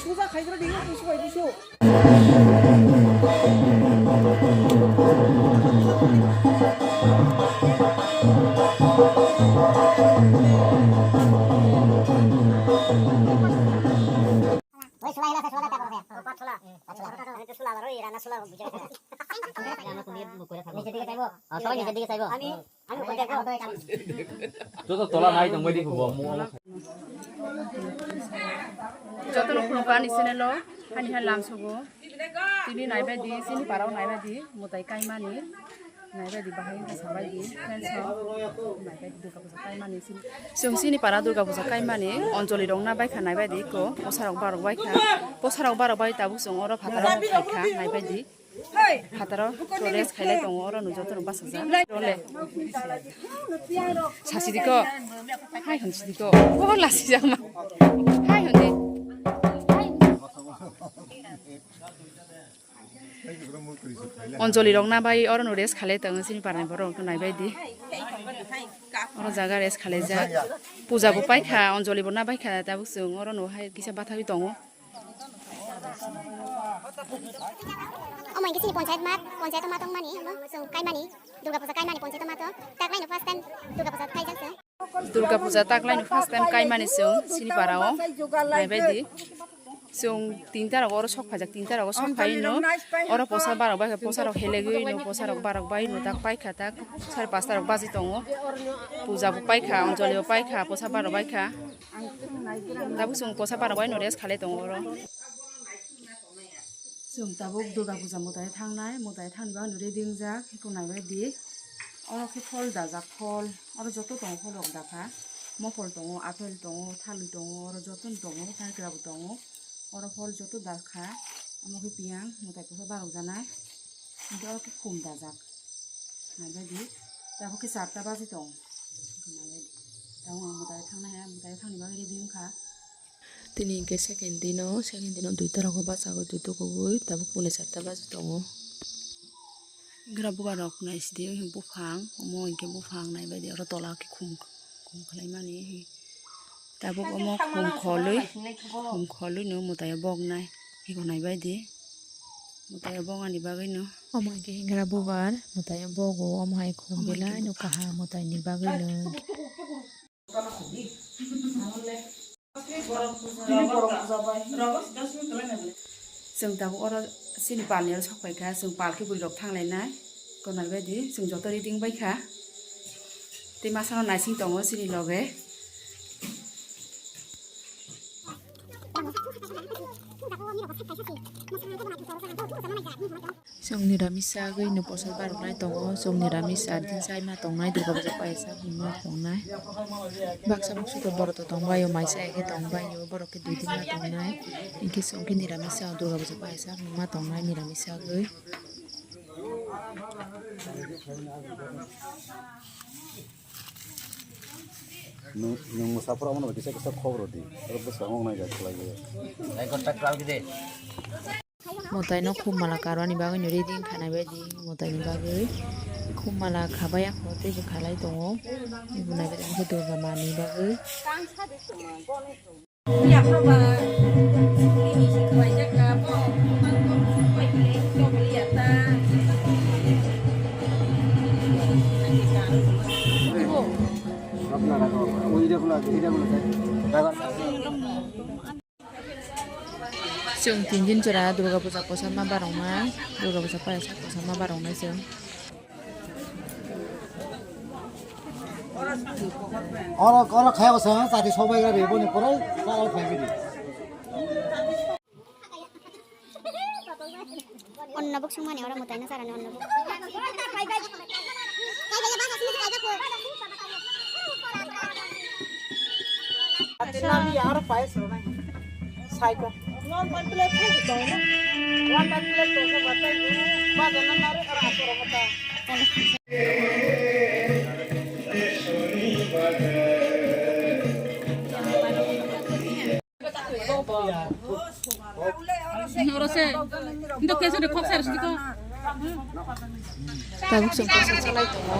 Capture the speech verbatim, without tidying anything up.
Puja khaijra di, busu bai busu. Oi, sula hila, sula ta kore. Pat sula. Pat sula. Ami to sula baro, ira na sula bujai. Nije dige saibo. Oh, soi nije dige saibo. Ami, ami koi jago. Joto tola nai tong bai di bo mo. Joto rok khulumkha ani channel o, hani hani lam sugo. Tini naibai di, chini parao naibai di, mutai kaimani. Naibai di bahai wngkha sabai di, friends rok. Naibai di Durga Puja kaimani chini. Chwng chini para Durga Puja kaimani, Anjali rok na baikha naibai di ko, posa rok barok baikha. Posa rok barok bai tabuk chwng oro phataro phaikha naibai di. Phataro to rest khailai tongo, oro no joto no bachajak. Role. Sasi di ko. Hai hwn si di ko. Bo lasi jak ma. Hai hwn di. Anjali rok na bai oro no rest khalai tongo chini parni borok rok naibai di. Oro jaga rest khalai jak. Puja bo paikha, Anjali bo na baikha, tabuk chwng oro no hai kisa bathagwi tongo. Omo hwnkhe chini ponchayat mat, ponchayat o ma tongmani, omo chwng kaimani, Durga Puja kaimani ponchayat o mat o, taklaino first time Durga Puja kaijak chwng. Durga Puja taklaino first time kaimani chwng chini para o, naibai di. Chwng tinta rok oro sok phaijak, tinta rok sok phai no, oro posa barok bai, posa rok helegwi no, posa rok barok bai no, tak paikha tak, sare pasta rok baji tongo. Puja bo paikha, Anjali bo paikha, posa barok baikha. Tabuk chwng posa barok bai no rest khalai tongo oro. Chwng tabuk Durga Puja mwtai thangnai, mwtai thangni bagwi no ready wngjak, hiko naibai di. Oro khe phol dajak, phol. Oro joto tongo phol rok dakha. Mophol tongo, apple tongo, thalwi tongo, oro joto no tongo, haikwra bo tongo. Oro phol joto dakha. Omo khe piyang, mwtai posa barok janai. Hwnkhe oro khe khum dajak. Naibai di. Tabuk khe charta baji tongo. Naibai di. Tabuk ang mwtai thangnai ha, mwtai thangni bagwi ready wngkha. Tini hwnkhe second dino, second dino duita rogo bachagwi twi tukugwi tabuk pune charta baji tongo. Gra buga rok naisidi buphang, omo hwnkhe buphang naibaidi oro tola khe khum, khum khwlaimani. Tabuk omo khum kholwi, khum kholwi no mwtaio boknai, hiko naibaidi mwtaio boknani bagwino. Omo hwnkhe hingra bubar mwtaio bogo, omo hai khum belai no kaham mwtaini bagwino. Chwng tabuk oro chini palni oro sok phaikha, chwng pal khe bwrwi rok thanglainai, konai bai di chwng joto ready wngbaikha. Tei masano naising tongo chini loge. Chwng niramisa agwi no bwsal baroknai tongo, chwng niramisa din chaima tongnai, Durga Puja paisa hwnma tongnai. Baksa buksu to borok to tongbaio, maisa hai khe tongbaio, borok khe dui din ma tongnai. Hinkhe chwng khe niramisa Durga Puja paisa hwnma tongnai niramisa agwi. Nwng, nwng mwsa phuru omono bai kisa kisa khobor di. Oro bwskango wngnai bai khlai bai. Mwtai no khum mala karwani bagwi no ready wngkha nai bai di mwtai ni bagwi. Khum mala khabai ako tei bo khalai tongo. Ibo nai bai tongkhe Durga mani bagwi. Chwng tin din jora Durga Puja kosa ma baroknai, Durga Puja paisa kosa ma baroknai chwng. Oro, oro khaya bwsa chati sobai gari boni pore chara phai gari. Onno buk sungmani oro mwtai no chara ni onno buk. Aro pais ronai. Saiko. One time plate tong na. One time plate tong na batai. Ba jana nare aro asoro mata. Oro se. Nto keso de khok sar siko. Tabuk chwng kosa chalai tongo.